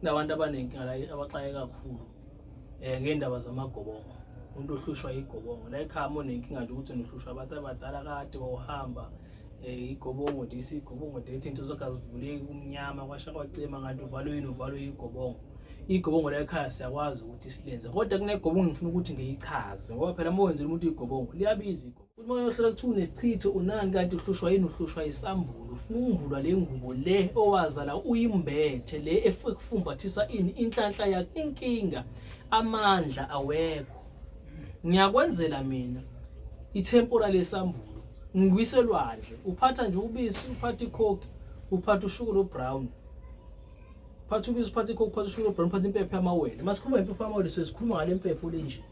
Kunabantu abanenkinga la abaxake kakhulu ngendaba zamagobongo. Umuntu ohlushwa igobongo. La ekhaya uma unenkinga nje ukuthi unohlushwa abantu abadala kade wawuhamba igobongo this igobongo that into zakho azivuleki kumnyama kwasha kwacima kanti uvalwe yini uvalwe igobongo. Igobongo la ekhaya siyakwazi ukuthi silenze kodwa kunegobongo ngifuna ukuthi ngilichaze ngoba phela uma wenzela umuntu igobongo liyabiza igobongo. Uma uyohlola kuthiwa unesichitho unani kanti uhlushwa yini uhlushwa isambulo ufuna ukumbulwa le ngubo le owazala uyimbethe le ekufumbathisa ini inhlanhla yakho inkinga amandla awekho ngiyakwenzela mina ithempura lesambulo ngikuyise lwandle uphatha nje ubisi uphatha icoke uphatha ushukela obrown uphatha ubisi uphatha icoke uphatha ushukela obrown uphatha impepho yamawele masikhuluma ngempepho yamawele sikhuluma ngale mpepho lenje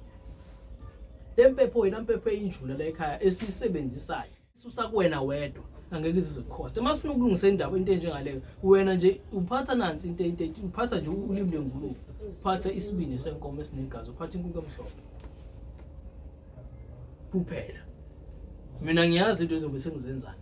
Le mpepho yena mpepho eyinjula la ekhaya esiyisebenzisayo. Susa kuwena wedwa angeke izize cost. Uma sifuna ukulungisa indaba into enjengaleyo wena nje uphatha nansi into into uphatha nje ulimi lwengulube. Uphatha isibindi senkomo esinegazi, uphatha inkukhu emhlophe. Kuphela. Mina ngiyazi into ezobe sengizenzayo.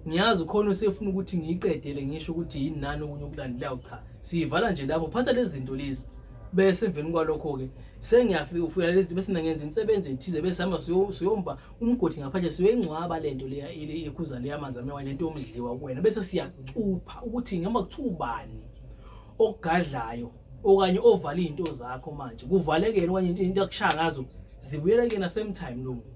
Ngiyazi khona usefuna ukuthi ngiyiqedele ngisho ukuthi yini nani okunye okulandelayo cha. Siyivala nje lapho phatha lezi zinto lezi. Bese emveni kwalokho ke sengiyafika ufika lezi zinto bese ngenza insebenzo ethize bese hamba siyomba umgodi ngaphandle siyoyingcwaba lento leya ekhuza leya amanzi amewa lento yomdliwa kuwena bese siyacupha ukuthi ngama kuthiwa ubani ogadlayo okanye ovala izinto zakho manje kuvalekele okanye into akushaya ngazo zibuyela kuyena same time lo muntu.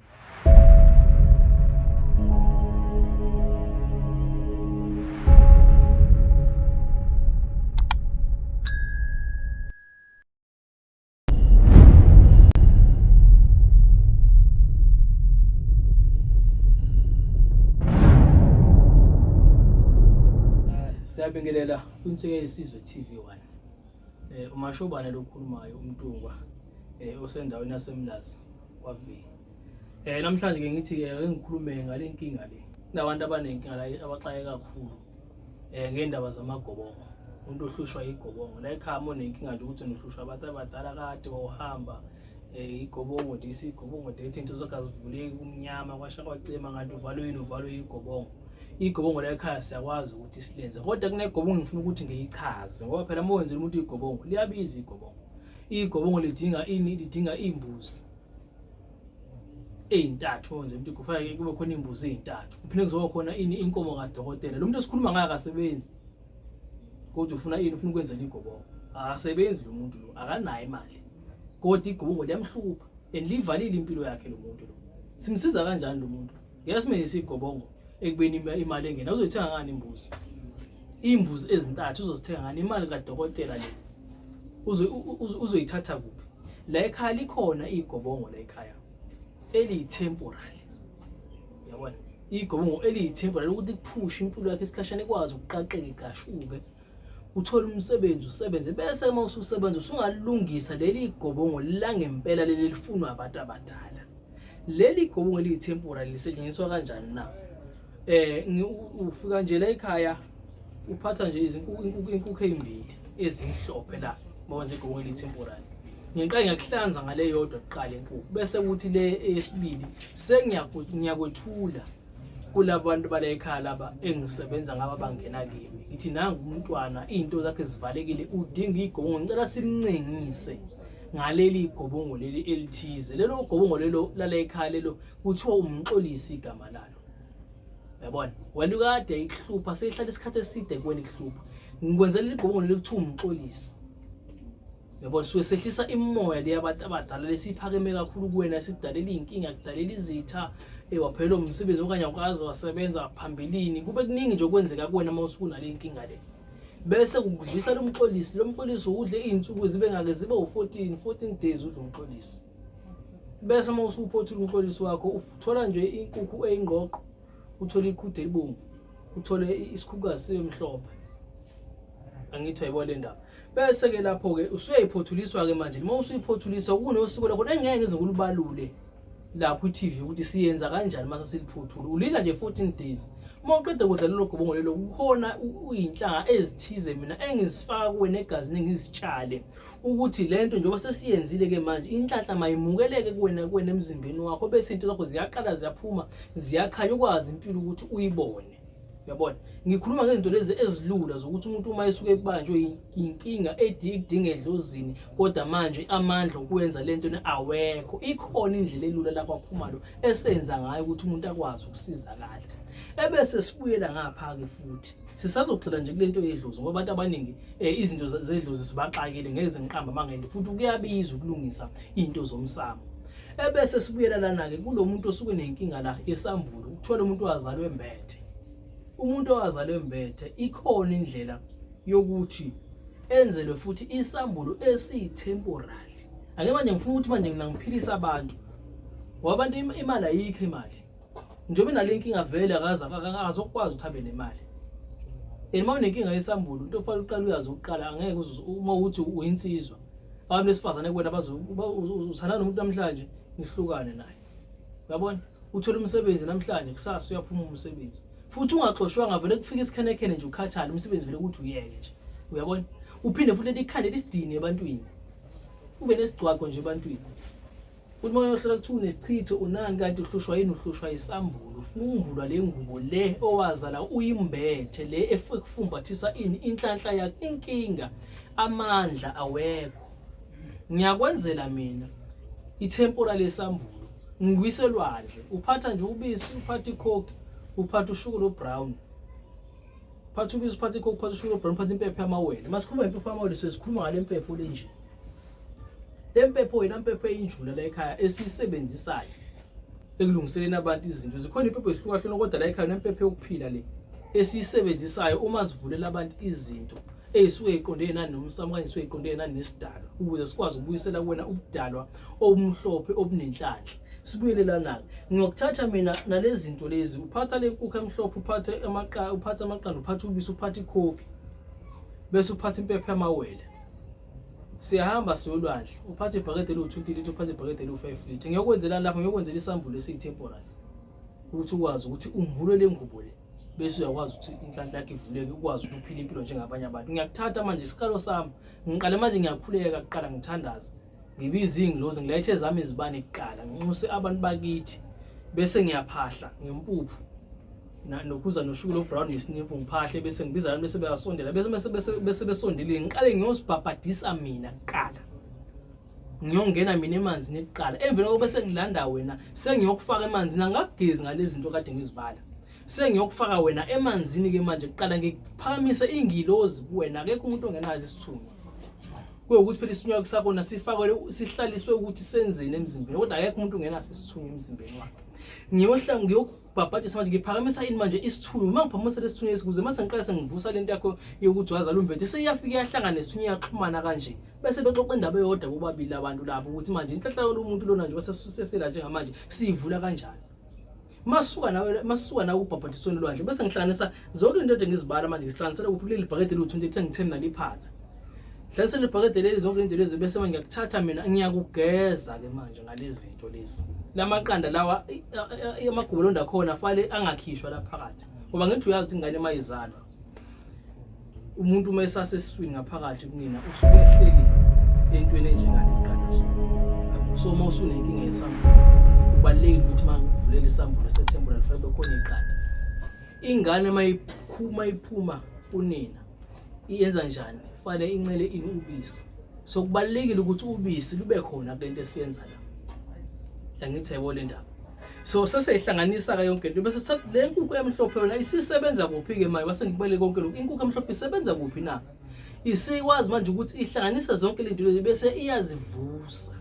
Siyabingelela kwiNsika Yesizwe TV1. Umashobane lokhulumayo uMntungwa osendaweni yaseMlazi kwa-V. Namhlanje ke ngithi ke ake ngikhulume ngale nkinga le. Kunabantu abanenkinga la abaxake kakhulu ngendaba zamagobongo. Umuntu ohlushwa igobongo. La ekhaya uma unenkinga nje ukuthi unohlushwa abantu abadala kade wawuhamba igobongo this igobongo that into zakho azivuleki kumnyama kwasha kwacima kanti uvalwe yini uvalwe igobongo. Igobongo la ekhaya siyakwazi ukuthi silenze kodwa kunegobongo ngifuna ukuthi ngilichaze ngoba phela uma wenzela umuntu igobongo liyabiza igobongo. Igobongo lidinga ini lidinga imbuzi eyintathu wenze umuntu kufanele kube khona imbuzi eyintathu kuphinde kuzoba khona ini inkomo kadokotela lo muntu esikhuluma ngaye akasebenzi kodwa ufuna ini ufuna ukwenzela igobongo akasebenzi lo muntu lo akanayo imali kodwa igobongo liyamhlupha and livalile impilo yakhe lo muntu lo simsiza kanjani lo muntu ngeke simenzise igobongo ekubeni imali engena uzoyithenga ngani imbuzi imbuzi ezintathu uzozithenga ngani imali kadokotela le uzoyithatha kuphi la ekhaya likhona igobongo la ekhaya eliyi-temporary yabona igobongo eliyi-temporary ukuthi kuphushe impilo yakhe isikhashana ikwazi ukuqaqeka igashuke uthole umsebenzi usebenze bese uma ususebenza usungalungisa leli gobongo langempela leli lifunwa abantu abadala leli gobongo eliyi-temporary lisetshenziswa kanjani na ufika nje la ekhaya uphatha nje izinkukhu inkukhu ezimbili ezimhlophe la mawenza igobongo eliyi-temporary ngiqale ngiyakuhlanza ngale yodwa kuqala inkukhu bese kuthi le eyesibili sengiyakwethula kulabantu bala ekhaya laba engisebenza ngabo abangena kimi ngithi nangu umntwana izinto zakhe zivalekile udinga igobongo ngicela simncengise ngaleli gobongo leli elithize lelo gobongo lelo lala ekhaya lelo kuthiwa umxolisi igama lalo yabona wena ukade ikuhlupha seyihlala isikhathi eside kuwena ikuhlupha ngikwenzela igobongo leli kuthiwa umxolisi Yabo suke sehlisa imimoya le yabantu abadala lesiphakeme kakhulu kuwena sikudalela iy'nkinga kudalela izitha waphelelwa umsebenzi okanye awukaze wasebenza phambilini kube kuningi nje okwenzeka kuwena uma usuke unale nkinga le bese kukudlisa lo mxolisi lo mxolisi udle iy'nsuku zibe ngake zibe u-14 14 days udle umxolisi bese uma usuphothula umxolisi wakho uthola nje inkukhu eyingqoqo uthole iqhude elibomvu uthole isikhukukazi sibe mhlophe angithi ayibona le ndaba bese ke lapho ke usuyayiphothuliswa ke manje uma usuyiphothuliswa kunosiko lakho engeke ngize kulubalule lapho i-TV ukuthi siyenza kanjani mase siliphuthula ulidla nje 14 days uma uqeda kudla lelo gobongo lelo kukhona uyinhlanga ezithize mina engizifaka kuwena egazini engizitshale ukuthi lento njengoba sesiyenzile ke manje inhlanhla mayimukeleke kuwena kuwena emzimbeni wakho bese into zakho ziyaqala ziyaphuma ziyakhanya ukwazi impilo ukuthi uyibone. Uyabona, ngikhuluma ngezinto lezi ezilula zokuthi umuntu uma esuke ebanjwe inkinga edinga edlozini, kodwa manje amandla okwenza lento awekho. Ikhona indlela elula la kwaKhumalo esenza ngayo ukuthi umuntu akwazi ukusizakala. Ebese sibuyela ngapha-ke futhi sisazogxila nje kulento yedlozi, ngoba abantu abaningi izinto zedlozi sibaxakile, ngeke zingiqamba amangende, futhi kuyabiza ukulungisa into zomsamo. Ebese sibuyela lana-ke kulo muntu osuke nenkinga la yesambulo, kuthiwa lo muntu wazalwa embethe. Umuntu owazalwa embethe ikhona indlela yokuthi enzelwe futhi isambulo esiyi-temporary. Ake manje ngifuna ukuthi manje mina ngiphilise abantu, ngoba abantu imali ayikho imali. Njengoba enale nkinga vele akaze akazokwazi ukuthi abe nemali. And uma unenkinga yesambulo, into ofanele uqale uyazi ukuqala, angeke uze uma uthi uyinsizwa. Abantu besifazane kuwena bazo uthandana nomuntu namhlanje nihlukane naye. Uyabona? Uthola umsebenzi namhlanje, kusasa uyaphuma umsebenzi. Futhi ungaxoshwanga, vele kufika isikhenekhene nje ukhathale, umsebenzi vele ukuthi uyeke nje. Uyabona? Uphinde futhi leti ikhanda lisidini ebantwini. Ube nesigcwagco nje ebantwini. Uthi uma uyohlola kuthiwa unesichitho unani, kanti uhlushwa yini? Uhlushwa isambulo. Ufumbulwa le ngubo le owazala uyimbethe, le ekufumbathisa ini inhlanhla yakho. Inkinga amandla awekho. Ngiyakwenzela mina ithempora lesambulo, ngikuyise elwandle, uphatha nje ubisi, uphatha icoke, uphatha ushukela obrown, uphatha ubisi, uphatha icoke, uphatha ushukela obrown, uphatha impepho yamawele. Masikhuluma ngempepho yamawele, sikhuluma ngale mpepho le nje. Le mpepho yona mpepho eyinjula la ekhaya esiyisebenzisayo ekulungiseleni abantu izinto. Zikhona impepho ezihlukahlukene, kodwa la ekhaya nempepho yokuphila le esiyisebenzisayo uma sivulela abantu izinto ey'suke y'qonde nani nomsamo, okanye isuke iqonde nani nesidalwa, ukuze sikwazi ukubuyisela kuwena ubudalwa obumhlophe obunenhlanhla. Sibuyele lana-ke, ngiyokuthatha mina nalezi zinto lezi. Uphatha le nkukhu emhlophe, uphathe uphathe amaqanda, uphathe ubisi, uphathe ikhokhi, bese uphatha impepho yamawele. Siyahamba siyolwandle, uphathe ibhakede eliwu-20 litre, uphathe ibhakede eliwu-5 litre. Ngiyokwenzelani lapho? Ngiyokwenzela isambulo esiyi-temporary ukuthi ukwazi ukuthi ungihule le ngubo le, bese uyakwazi ukuthi inhlanhla yakho ivuleke, ukwazi ukuthi uphile impilo njengabanye abantu. Ngiyakuthatha manje isiqalo sami, ngiqale manje ngiyakhuleka kuqala, ngithandaze, ngibize iy'ngilozi, ngilayithe ezami izibane kuqala, nginxuse abantu bakithi, bese ngiyaphahla ngempuphu nokhuza noshukela obrown nesinimfu, ngiphahle, bese ngibiza abantu, bese beyasondela, bese bese bese bese besondelile, ngiqale ngiyosibhabhadisa mina kuqala, ngiyongena mina emanzini kuqala. Emveni kokuba bese ngilanda wena, sengiyokufaka emanzini, angakugezi ngalezi zinto kade ngizibala, sengiyokufaka wena emanzini ke manje kuqala, ngiphakamise ingilozi kuwena. Akekho umuntu ongenazo isithunywa, kuyukuthi phela isithunywa sakona sifakwe sihlaliswe ukuthi senzeni emzimbeni, kodwa akekho umuntu ongenaso isithunywa emzimbeni wakhe. Ngiyohla ngiyokubhabhadisa manje, ngiphakamisa ini manje? Isithunywa. Uma ngiphakamisa lesithunywa esikuze mase ngiqale sengivusa lento yakho yokuthi wazala umbethe, seyiyafika iyahlangana nesithunywa, iyaxhumana kanje, bese bexoxa indaba eyodwa bobabili abantu labo, ukuthi manje inhlanhla yomuntu lona nje wasesela njengamanje siyivula kanjani. Masuka nawe, masuka nawe ubhabhadisweni lwandle, bese ngihlanganisa zonke into ede ngizibala manje, ngisihlanganisela kuphi? Kuleli bhakede eliwu-20 sengithe mina liphathe, hlanganisela ibhakede leli zonke into lezi, bese manje ngiyakuthatha mina, ngiyakugeza-ke manje ngalezi zinto lezi. Lamaqanda lawa, amagobolondo akhona afale angakhishwa la phakathi, ngoba ngithi uyazi ukuthi ingane uma izalwa, umuntu uma esasesiswini ngaphakathi kunina usuke ehleli entweni enjengale kuqala. So uma usunenkinga yesambulo, kubalulekile ukuthi uma ngivulela isambulo sethembula lifanele bekhona iqanda. Ingane uma iphuma iphuma kunina iyenza njani? Fanele incele ini? Ubisi. So kubalulekile ukuthi ubisi lube khona kulento esiyenza la. Angithi yabo le ndaba? So seseyihlanganisa-ke yonke into, bese sithatha le nkukhu emhlophe. Yona isisebenza kuphi-ke manje? Base ngikubele konke lokhu, inkukhu emhlophe isebenza kuphi na? Isikwazi manje ukuthi ihlanganise zonke lento lezi, bese iyazivusa.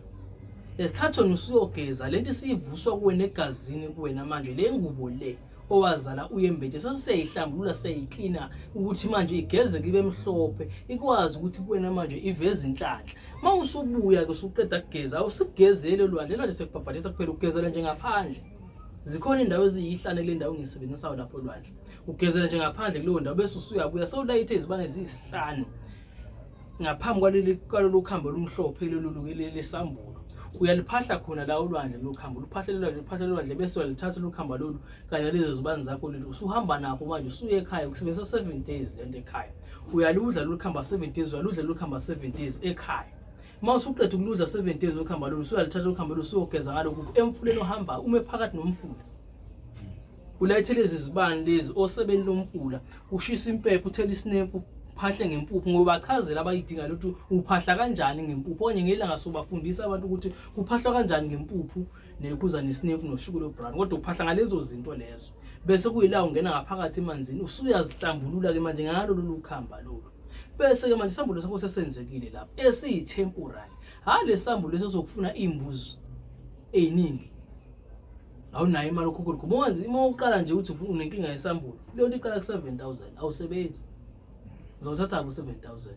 Lesikhathi wena usuyogeza, lento isivuswa kuwena egazini kuwena manje, le ngubo le owazala uyembethe sesiyayihlambulula, siyayiklina ukuthi manje igezeke ibe mhlophe, ikwazi ukuthi kuwena manje iveze inhlanhla. Uma usubuya-ke usuqeda kugeza, awusigezeli olwandle, elwandle sekubhabhadisa kuphela, ugezela nje ngaphandle. Zikhona indawo eziyihlane kule ndawo engiyisebenzisayo lapho olwandle, ugezela nje ngaphandle kuleyo ndawo, bese usuyabuya sewulayithe izibane eziyisihlanu ngaphambi kwaleli kwalolu khambo olumhlophe lolu lesambulo. Uyaliphahla khona la olwandle lolu khambo, luphahle lolwandle, luphahle lolwandle, bese uyalithatha lolu khamba lolu kanye nalezo zibani zakho lolu, usuhamba nakho manje usuye ekhaya. Ukusebenzisa 7 days lento ekhaya. Uyaludla lolu khamba 7 days, uyaludla lolu khamba 7 days ekhaya. Uma usuqeda ukuludla 7 days lolu khamba lolu, usuyalithatha lolu khamba lolu, usuyogeza ngalo kuphi? Emfuleni ohamba ume phakathi nomfula. Ulayithe lezi zibani lezi osebeni lomfula, ushisa impepho, uthela isinemfu, uphahle ngempuphu ngoba bachazela abayidinga ukuthi uphahla kanjani ngempuphu okanye ngelanga sobafundisa abantu ukuthi kuphahlwa kanjani ngempuphu nekhuza nesinemfu noshukela obrown, kodwa uphahla ngalezo zinto lezo bese kuyila ungena ngaphakathi emanzini usuyazihlambulula ke manje ngalo lolu khamba lolu. Bese ke manje isambulo sakho sesenzekile lapho esiyi-temporary, hhayi lesambulo esizokufuna iy'mbuzi ey'ningi. Awunayo imali okhukhula khona. Uma uma uqala nje uthi unenkinga yesambulo, leyo nto iqala ku-7000 awusebenzi. Uzothatha ku-7000.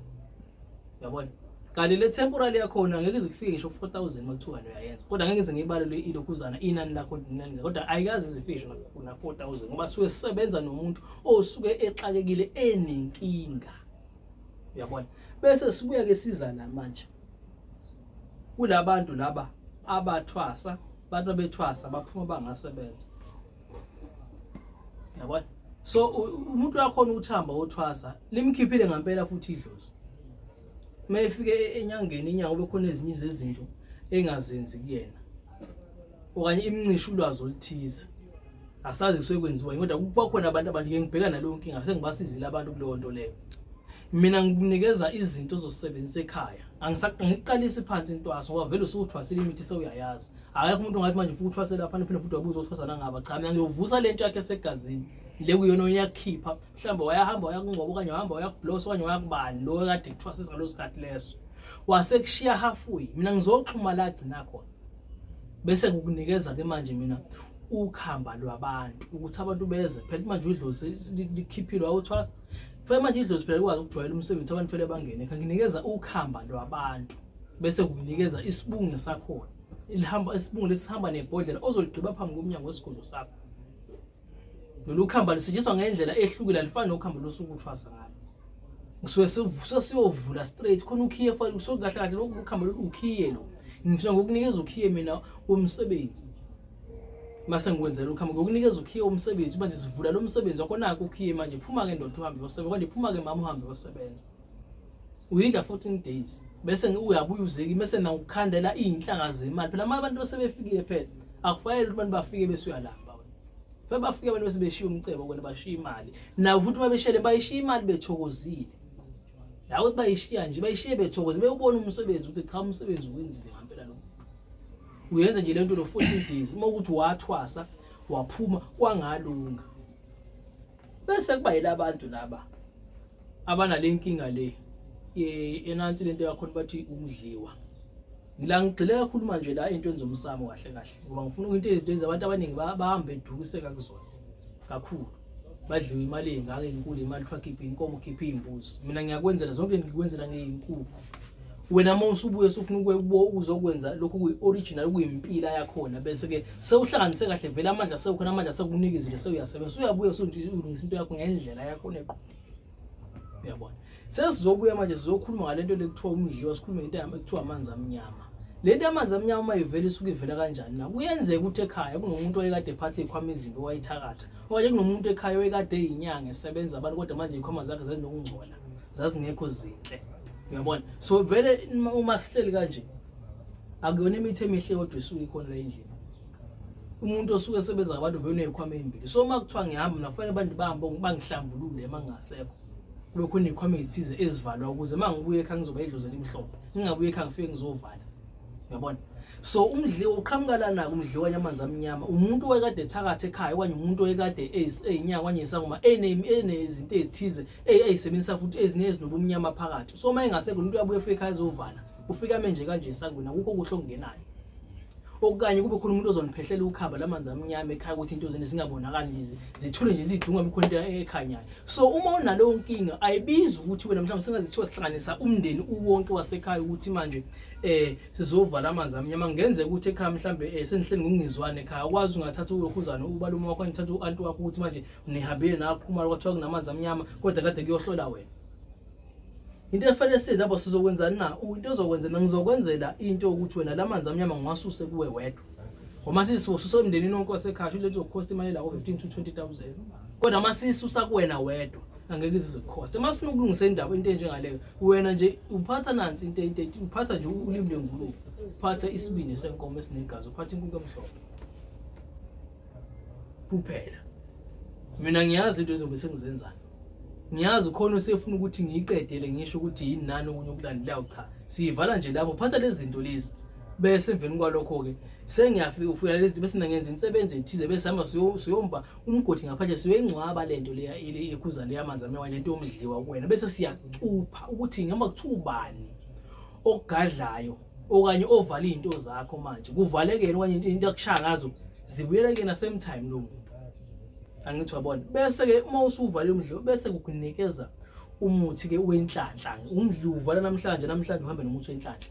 Uyabona? Kanti le temporary yakhona ngeke ize kufike ngisho ku-4000 uma kuthiwa uyayenza. Kodwa ngeke ngize ngiyibale ilokhuzana inani lakho inani kodwa ayikaze ize ifike ngisho na-4000 ngoba suke sisebenza nomuntu osuke exakekile enenkinga. Uyabona? Bese sibuya ke siza la manje. Kulabantu laba abathwasa, abantu abethwasa baphuma bangasebenza. Yabona? So umuntu uyakhona ukuthi hamba uthwasa, limkhiphile ngempela futhi idlozi. Uma efike enyangeni inyanga kube khona ezinye zezinto engazenzi kuyena. Okanye imncishe ulwazi oluthize. Asazi kusuke kwenziwa yini kodwa kuba khona abantu abantu ngibheka naleyo nkinga sengibasizile abantu kuleyo nto leyo. Mina ngikunikeza izinto ozosebenzisa ekhaya. Angiqalisi phansi intwaso ngoba vele usuthwasile imithi sewuyayazi. Akekho umuntu ongathi manje ufuna uthwase lapha uphinde futhi wabuza uthwasa nangaba. Cha mina ngiyovusa lento yakhe esegazini. Le kuyona oyakhipha mhlawumbe wayahamba wayakungcoba okanye wahamba wayakublosa okanye wayakubani lo kade kuthwasisa ngaleso sikhathi leso. Wasekushiya halfway. Mina ngizoxhuma la agcina khona. Bese ngikunikeza ke manje mina ukhamba lwabantu ukuthi abantu beze phela manje udlozi likhiphile wawuthwasa. Fanele manje idlozi phela likwazi ukujwayela umsebenzi abantu fanele bangene. Nginikeza ukhamba lwabantu bese kunikeza isibunge sakhona. Ilihamba isibunge lesihamba nebhodlela ozoligqiba phambi komnyango wesigodlo sakho. Lolu khamba lisetshenziswa ngendlela ehlukile alifani nokhamba losuku uthwasa ngalo. Ngisuke sesiyovula straight khona ukhiye fana kusuke kahle kahle lokhu khamba ukhiye lo. Ngifuna ngokunikeza ukhiye mina womsebenzi. Mase ngikwenzela ukhamba ngokunikeza ukhiye womsebenzi manje sivula lo msebenzi wakho nakho ukhiye manje phuma ke ndoda uhambe uyosebenza kodwa phuma ke mama uhambe uyosebenza. Uyidla 14 days bese uyabuya uzeki bese nawukhandela izinhlanga zemali phela abantu basebefikile phela akufanele ukuthi abantu bafike bese uyalamba wena. Fanele bafike abantu bese beshiya umcebo kwena bashiya imali. Nawo futhi uma beshele bayishiya imali bethokozile. La ukuthi bayishiya nje bayishiye bethokozile bewubona umsebenzi ukuthi cha umsebenzi uwenzile ngempela lo. Uyenza nje lento lo 14 days uma ukuthi wathwasa waphuma kwangalunga. Bese kuba yilabantu laba abanale nkinga le enansi lento yakhona bathi umdliwa. Ngila ngigxile kakhulu manje la entweni zomsamo kahle kahle ngoba ngifuna into izinto ezabantu abaningi bahambe bedukiseka kuzona kakhulu. Badliwe imali engaka enkulu imali kuthiwa khipha inkomo khipha iy'mbuzi. Mina ngiyakwenzela zonke ngikwenzela ngey'nkukhu. Wena uma usubuye usufuna ukuzokwenza lokhu kuyi-original kuyimpila yakhona bese-ke sewuhlanganise kahle vele amandla sewukhona amandla sekunikezile sewuyasebenza uyabuya usulungisa into yakho ngendlela yakhona eqondile. Uyabona? Sesizobuya manje sizokhuluma ngale nto le kuthiwa umdliwa sikhulume ngento ekuthiwa amanzi amnyama. Le nto yamanzi amnyama uma ivela isuke ivela kanjani na? Kuyenzeka ukuthi ekhaya kunomuntu owayekade ephathe iy'khwama ezimbi owayethakatha okanye kunomuntu ekhaya owayekade eyinyanga esebenza abantu kodwa manje iy'khwama zakhe zazinokungcola zazingekho zinhle. Uyabona? So vele uma sihleli kanje akuyona imithi emihle yodwa isuke ikhona la endlini. Umuntu osuke esebenza ngabantu vele unezikhwama ezimbili. So uma kuthiwa ngihamba mina kufanele abantu bahambe bangihlambulule uma ngingasekho. Kube khona izikhwama ezithize ezivalwa ukuze uma ngibuye ekhaya ngizoba idlozi elimhlophe. Ngingabuye ekhaya ngifike ngizovala. Uyabona? So umdliwa uqhamuka lana umdliwa amanzi amnyama. Umuntu owayekade ethakatha ekhaya okanye umuntu owayekade eyinyanga okanye isangoma enezinto ezithize eyisebenzisa futhi ezinye ezinobumnyama phakathi. So uma engasekho umuntu uyabuya efika ekhaya ezovala. Ufika menje kanje esangweni akukho okuhle okungenayo. Okanye kube khona umuntu ozoniphehlela ukhamba lamanzi amnyama ekhaya ukuthi into zenu zingabonakali nje zithule nje zidunga khona into ekhanyayo. So uma unaleyo nkinga ayibizi ukuthi wena mhlawumbe singazithiwa sihlanganisa umndeni uwonke wasekhaya ukuthi manje sizovala amanzi amnyama. Kungenzeka ukuthi ekhaya mhlawumbe senihleli ngokungezwani ekhaya ukwazi ungathatha ulokhuzana ubalume wakho nithatha u-anti wakho ukuthi manje nihambile naphuma kwathiwa kunamanzi amnyama kodwa kade kuyohlola wena. Into efanele siyenze lapho sizokwenzani na? Into ozokwenzela ngizokwenzela into ukuthi wena lamanzi amnyama ngiwasuse kuwe wedwa. Ngoba sisiwususa emndenini wonke wasekhaya sho lethi uzokhosta imali la 15 to 20,000. Kodwa uma sisusa kuwena wedwa angeke ize ikhoste. Uma sifuna ukulungisa indaba into enjengaleyo wena nje uphatha nansi into into uphatha nje ulimi lwengulube. Uphatha isibindi senkomo esinegazi, uphatha inkukhu emhlophe. Kuphela. Mina ngiyazi into ezobe sengizenzani. Ngiyazi khona usefuna ukuthi ngiyiqedele ngisho ukuthi yini nani okunye okulandelayo cha. Siyivala nje lapho phatha lezi zinto lezi. Bese emveni kwalokho ke sengiyafika ufika lezi zinto bese ngenza insebenzo ethize bese hamba siyomba umgodi ngaphandle siyoyingcwaba lento leya ekhuza leya amanzi amnyama lento yomdliwa kuwena bese siyacupha ukuthi ngama kuthiwa ubani ogadlayo okanye ovala izinto zakho manje kuvalekele okanye into akushaya ngazo zibuyela kuyena same time lo muntu angithi wabona bese ke uma usuvalile umdliwa bese kukunikeza umuthi ke wenhlanhla umdliwa uvala namhlanje namhlanje uhambe nomuthi wenhlanhla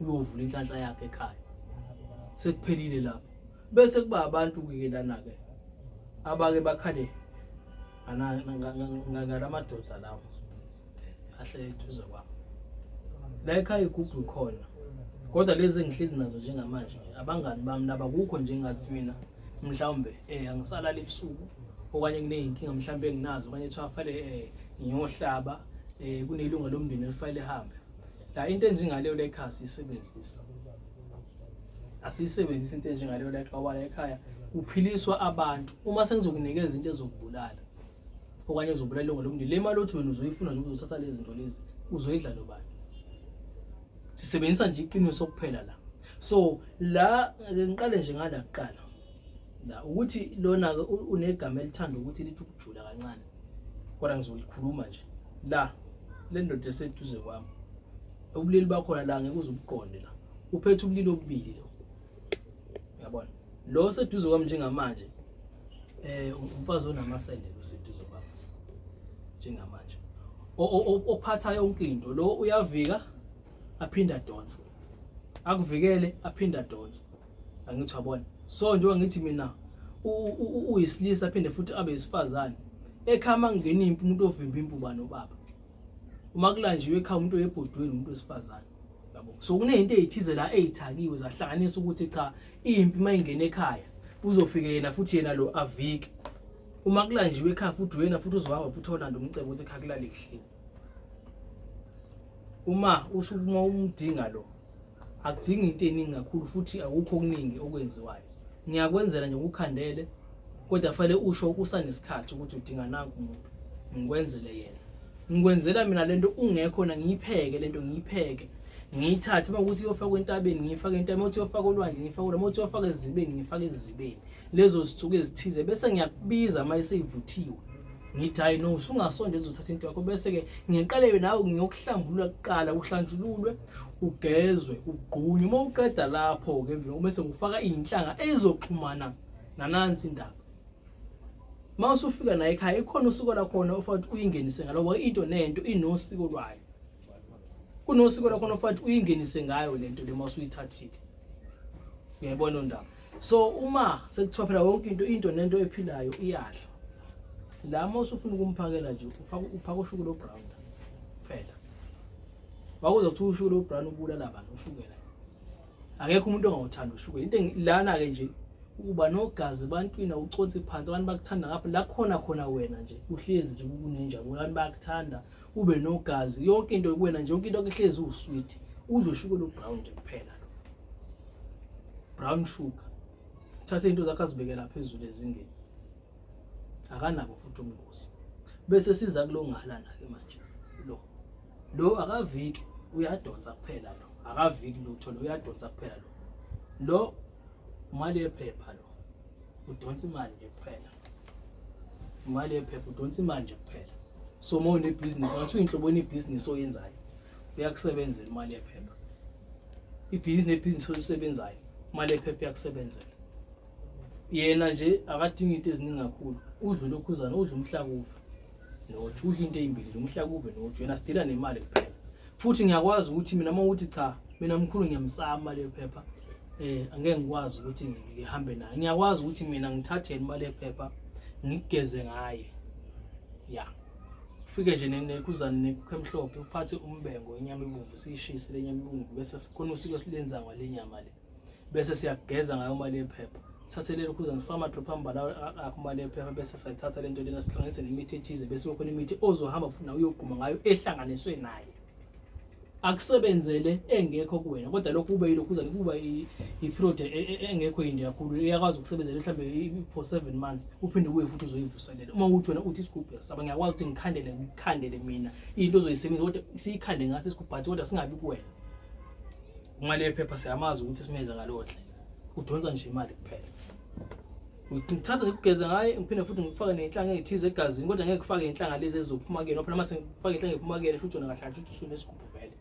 uyovula inhlanhla yakhe ekhaya sekuphelile lapho bese kuba abantu ke lana ke abake bakhale ngalamadoda lawo ahlele eduze kwami la ekhaya igubhu ikhona kodwa lezi engihleli nazo njengamanje abangani bami laba kukho nje ngathi mina mhlawumbe eh angisalali ebusuku okanye kuneyinkinga mhlawumbe enginazo okanye kuthiwa fanele eh ngiyohlaba eh kunelunga lomndeni elifanele hambe la into enjengaleyo la ekhaya siyisebenzisa asiyisebenzisi into enjengaleyo la ekhaya la ekhaya kuphiliswa abantu uma sengizokunikeza into ezokubulala okanye ezobulala ilunga lomndeni le mali othi wena uzoyifuna nje uzothatha lezi zinto lezi uzoyidla nobani sisebenzisa nje iqiniso kuphela la so la ngiqale nje ngala kuqala la ukuthi lona ke unegama elithanda ukuthi lithi ukujula kancane kodwa ngizolikhuluma nje la le ndoda eseduze kwami ubulili bakhona la ngeke uze ubuqonde la uphethe ubulili obubili lo uyabona lo seduze kwami njengamanje eh umfazi onamasende lo seduze kwami njengamanje ophatha yonke into lo uyavika aphinde adonse akuvikele aphinde adonse angithi wabona so njengoba ngithi mina uyisilisa aphinde futhi abe isifazane ekhaya mangena impi umuntu ovimba impi uba nobaba uma kulanjiwe ekhaya umuntu oyebhodweni umuntu wesifazane yabo so kunezinto ezithize la ezithakiwe zahlanganisa ukuthi cha impi mayingena ekhaya uzofike yena futhi yena lo avike uma kulanjiwe ekhaya futhi uyena futhi uzohamba futhi olanda umcebo ukuthi ekhaya kulale kuhle uma usukuma umdinga lo akudingi into eningi kakhulu futhi akukho okuningi okwenziwayo ngiyakwenzela nje ukukhandele kodwa fanele usho kusanesikhathi ukuthi udinga nanku umuntu ngikwenzele yena ngikwenzela mina lento ungekho na ngiyipheke lento ngiyipheke ngiyithathe uma ukuthi iyofakwa entabeni ngiyifake entabeni uma ukuthi iyofakwa olwandle ngiyifake olwandle uma ukuthi iyofakwa ezizibeni ngiyifake ezizibeni lezo zithuko ezithize bese ngiyakubiza uma iseyivuthiwe ngithi hayi no usungasondela uzothatha into yakho bese-ke ngiqale nawe ngiyokuhlambulula kuqala uhlanjululwe ugezwe ugqunywe uma uqeda lapho-ke emveni bese ngifaka iy'nhlanga ezizoxhumana nanansi indaba uma usufika naye ekhaya ikhona usiko lakhona ofanele ukuthi uyingenise ngalo into nento inosiko lwayo kunosiko lakhona ofanele ukuthi uyingenise ngayo lento le uma usuyithathile uyayibona ndaba so uma sekuthiwa phela yonke into into nento ephilayo iyadla la uma usufuna ukumphakela nje ufaka uphaka ushukela obrown phela wakuza kuthiwa ushukela obrown ubulala abantu ushukela akekho umuntu ongawuthanda ushukela into lana ke nje uba nogazi ebantwini awuconsi phansi abantu bakuthanda ngapha la khona khona wena nje uhlezi nje kunenjabulo abantu bayakuthanda ube nogazi yonke into kuwena nje yonke into kuhlezi usweet udla ushukela ubrown nje kuphela lo brown sugar thatha into zakho azibekela phezulu ezingeni akanabo futhi ubungozi bese siza kulo ngalana ke manje lo lo akaviki uyadonsa kuphela lo akaviki lutho lo uyadonsa kuphela lo lo imali yephepha lo udonsa imali nje kuphela imali yephepha udonsa imali nje kuphela so uma unebhizinisi ngathi uyinhlobo enebhizinisi oyenzayo uyakusebenzela imali yephepha ibhizinisi nebhizinisi olisebenzayo imali yephepha iyakusebenzela yena nje akadingi into eziningi kakhulu udla ulokhuzana udla umhlakuve noju udla into ezimbili nje umhlakuve noju yena sidila nemali kuphela futhi ngiyakwazi ukuthi mina uma uthi cha mina mkhulu ngiyamsaba imali yephepha eh angeke ngikwazi ukuthi ngihambe naye ngiyakwazi ukuthi mina ngithathe yena imali yephepha ngigeze ngaye ya ufike nje nekhuzane nenkukhu emhlophe uphathe umbengo inyama ebomvu siyishise le nyama ebomvu bese sikhona usiko silenza ngale nyama le bese siyageza ngayo imali yephepha sithathe lelo khuzane sifake amadrop ambala akho imali yephepha bese sayithatha lento lena sihlanganise nemithi ethize bese kukhona imithi ozohamba futhi nawe uyogquma ngayo ehlanganiswe naye. Akusebenzele engekho kuwena, kodwa lokhu kube yilokhu kuba i-period engekho yinde kakhulu, iyakwazi ukusebenzela mhlawumbe for 7 months, uphinde ubuye futhi uzoyivuselela. Uma ukuthi wena uthi isigubhu uyasaba, ngiyakwazi ukuthi ngikhandele mina into ozoyisebenzisa, kodwa siyikhande ngaso isigubhu, but kodwa singabi kuwena. Uma le phepha siyamazi ukuthi simenze ngaleyo ndlela, udonsa nje imali kuphela. Ngithatha ngikugeze ngaye, ngiphinde futhi ngikufake ney'nhlanga ey'thize egazini, kodwa ngeke kufake iy'nhlanga lezi ezizophuma kuyena. Phela uma sengifake iy'nhlanga ey'phuma kuyena, shuthi wena kahle kahle shuthi usunesigubhu vele,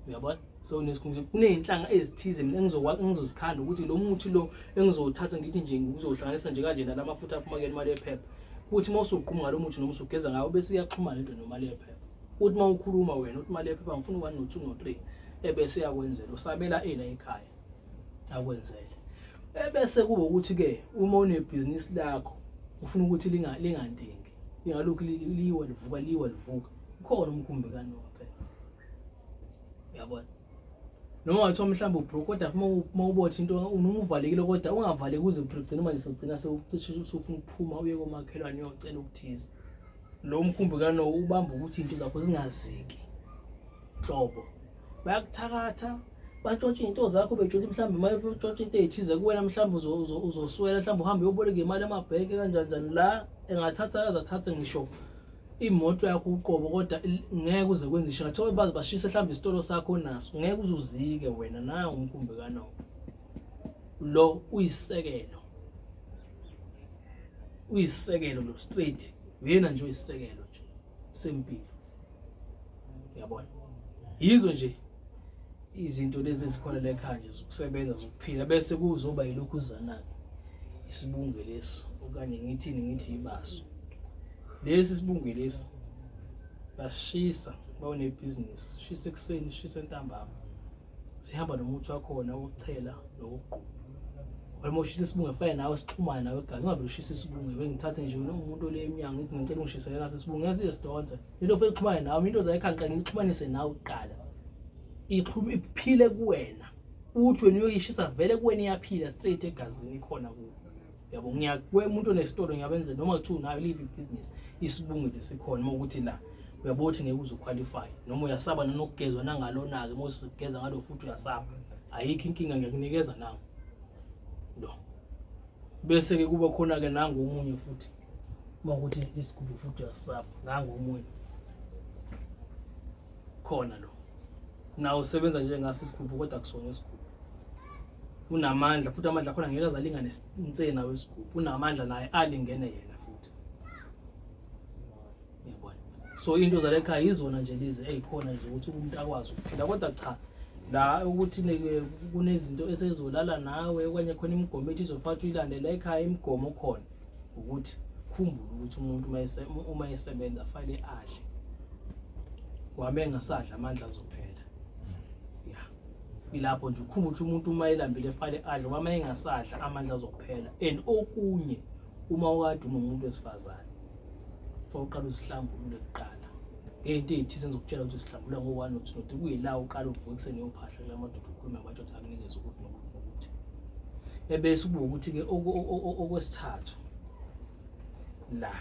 uyabona? Sewunesigubhu. Kuney'nhlanga ezithize mina engizozikhanda ukuthi lo muthi lo engizowuthatha ngithi nje ngizohlanganisa nje kanje nala mafutha aphuma kuyena imali yephepha, kuthi uma usuqhuma ngalo muthi noma usugeza ngawo, bese iyaxhumana lento nemali yephepha. Uthi uma ukhuluma wena uthi imali yephepha ngifuna u-1 no-2 no-3, ebese iyakwenzela, usabela ela ekhaya akwenzele. Ebese kuba ukuthi-ke uma unebhizinisi lakho ufuna ukuthi lingantingi, lingalokhu liwa livuka liwa livuka, ukhona umkhumbi kaNowa phela, uyabona? Noma ngathiwa mhlawumbe ubroke, kodwa uma ubotha into noma uvalekile, kodwa ungavaleki uze ugcine manje sewugcina sewucishe usufuna ukuphuma uye komakhelwane uyocela ukuthize. Lo mkhumbi kaNowa ubamba ukuthi izinto zakho zingaziki nhlobo. Bayakuthakatha, bantshontshe iy'nto zakho, betshontshe mhlawumbe uma betshontshe into ey'thize kuwena, mhlawumbe uzoswela, mhlawumbe uhambe uyoboleka imali emabhenki kanjani njani. La engathatha azathathe ngisho imoto yakho uqobo, kodwa ngeke uze kwenze isho ngathiwa baze bashise mhlawumbe isitolo sakho onaso, ngeke uze uzike wena. Nawo umkhumbi kaNowa lo uyisisekelo, uyisisekelo lo straight, uyena nje uyisisekelo nje sempilo, uyabona? Yizo nje izinto lezi ezikhona la ekhaya nje zokusebenza, zokuphila. Bese kuzoba yilokhu uzana-ke isibunge lesi, okanye ngithini, ngithi ibaso lesi, isibunge lesi bashisa bawunebhizinisi, shisa ekuseni, shisa entambama, sihamba nomuthi wakhona wokuchela nowokugquma. Uma ushisa isibunge fanele nawe sixhumane nawe igazi, ungavele ushisa isibunge bengithathe nje umuntu ole emnyango ngithi ngicela ungishisele naso isibunge, ngeke size sidonse into ofike ixhumane nawe. Into zayikhaya ngiqale ngixhumanise nawe kuqala, ixhume iphile kuwena, uthi wena uyoyishisa vele kuwena iyaphila straight egazini ikhona kuwe, yabo? Ngiyakwe umuntu onesitolo ngiyabenza, noma kuthiwa unayo liphi ibhizinisi, isibunge nje sikhona. Uma ukuthi la uyabona ukuthi ngeke uze uqualify, noma uyasaba nanokugezwa nangalona-ke, uma usugeza ngalo futhi uyasaba, ayikho inkinga, ngiyakunikeza nawo lo. Bese-ke kuba khona-ke nangu omunye futhi, uma ukuthi isigubhu futhi uyasaba, nangu omunye khona lo, nawo usebenza njengaso isigubhu, kodwa akusona isigubhu. Unamandla futhi, amandla akhona ngeke azalingane nsena wesigubhu, unamandla naye alingene yena futhi, uyabona? So into zale ekhaya yizona nje lezi ey'khona nje ukuthi umuntu akwazi ukuphila. Kodwa cha, la ukuthi kunezinto esezolala nawe okanye khona imigomo ethi izofatha uyilandela ekhaya, imigomo khona ukuthi khumbule ukuthi umuntu uma esebenza fanele adle, wame engasadla amandla azophela. Ya, ilapho nje ukhumbule ukuthi umuntu uma elambile fanele adle, ngoba uma engasadla amandla azophela. And okunye, uma ukade unomuntu wesifazane, fanele uqale uzihlambulule kuqala ngey'nto ey'thize engizokutshela ukuthi uzihlambulula ngo-one no-two no-three, kuyila uqala uvuka ekuseni uyophahla kula madoda, ukhulume amadoda akunikeze ukuthi nokuthi nokuthi. Ebese kuba ukuthi-ke okwesithathu la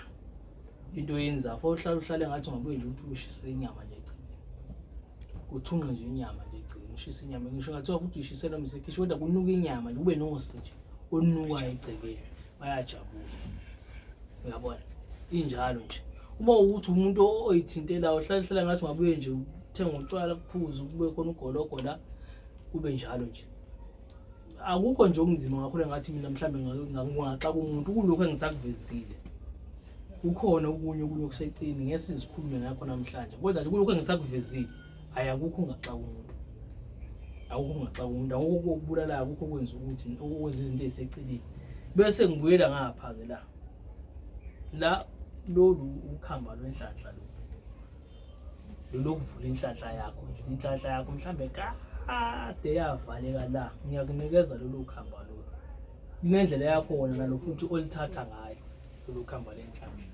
into oyenzayo, fanele uhlale uhlale ngathi ungabuye nje ukuthi ushise inyama nje egcekeni, uthunqe nje inyama nje egcekeni, ushise inyama, ngisho ngathiwa futhi uyishise noma isekhishi, kodwa kunuka inyama nje, kube nosi nje olunukayo egcekeni, bayajabula, uyabona? Injalo nje. Uma ukuthi umuntu oyithintelayo, uhlale hlala ngathi ungabuye nje uthenga utshwala kuphuze, kube khona ugologo la, kube njalo nje. Akukho nje okunzima kakhulu engathi mina mhlawumbe ngingaxaka umuntu kulokhu engisakuvezile. Kukhona okunye okusecini ngeke sizikhulume ngakho namhlanje, kodwa nje kulokhu engisakuvezile, hhayi, akukho ungaxaka umuntu, akukho ungaxaka umuntu, akukho okubulalayo, akukho okwenza ukuthi okwenza izinto ey'seceleni. Bese ngibuyela ngapha-ke la la lolu ukhamba lwenhlanhla lo lokuvula inhlanhla yakho nje, inhlanhla yakho mhlambe kade yavaleka la, ngiyakunikeza lolu khamba lolu, kunendlela yakho wona nalo futhi olithatha ngayo lolu khamba lenhlanhla.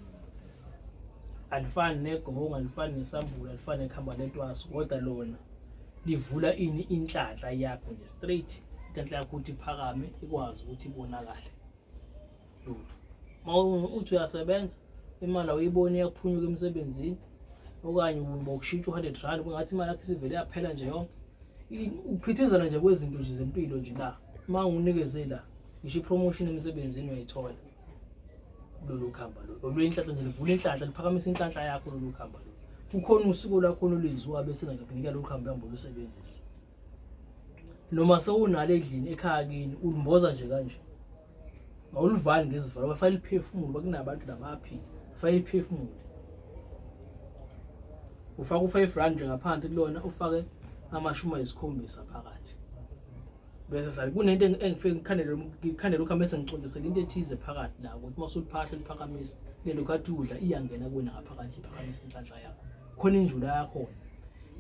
Alifani negongo, alifani nesambula, alifani nekhamba lentwaso, kodwa lona livula ini inhlanhla yakho nje straight, inhlanhla yakho ukuthi iphakame, ikwazi ukuthi ibonakale lulu. Uma uthi uyasebenza, imali awuyiboni, iyakuphunyuka emsebenzini, Okanye ubokushintsha u-100 rand kungathi imali yakho isivele yaphela nje yonke. Ukuphithizana nje kwezinto nje zempilo nje la. Uma nginikeze la, ngisho ipromotion emsebenzini uyayithola. Lolu khamba lolu. Olwenhlanhla nje livula inhlanhla, liphakamisa inhlanhla yakho lolu khamba lolu. Kukhona usiko lwakhona olwenziwa bese ngakunika lolu khamba uhambe ulusebenzise. Noma sewunalo endlini ekhaya kini ulimboza nje kanje. Awulivali ngezivalo, bafake liphefumulo bakunabantu labaphila. Fake liphefumulo. Ufaka u-5 rand nje ngaphansi kulona ufake 70 phakathi. Bese sale kunento engifike ngikhandele ngikhandele ukho bese ngicondisela into ethize phakathi la ukuthi uma usuliphahla uliphakamisa lelo khathi udla iyangena kuwena ngaphakathi iphakamisa inhlanhla yakho. Khona injula yakhona.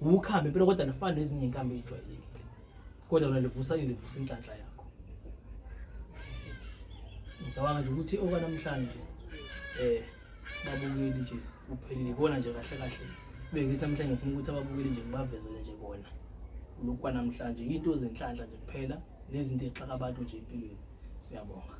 Ukhambe impela kodwa lifana nezinye inkambi ejwayelekile. Kodwa lona livusa livusa inhlanhla yakho. Ngicabanga nje ukuthi okwanamhlanje eh babukeli nje kuphelile ikona nje kahle kahle bengithi namhlanje ngifuna ukuthi ababukeli nje ngibavezele nje kona lokhu kwanamhlanje into zenhlanhla nje kuphela nezinto exaka abantu nje empilweni. Siyabonga.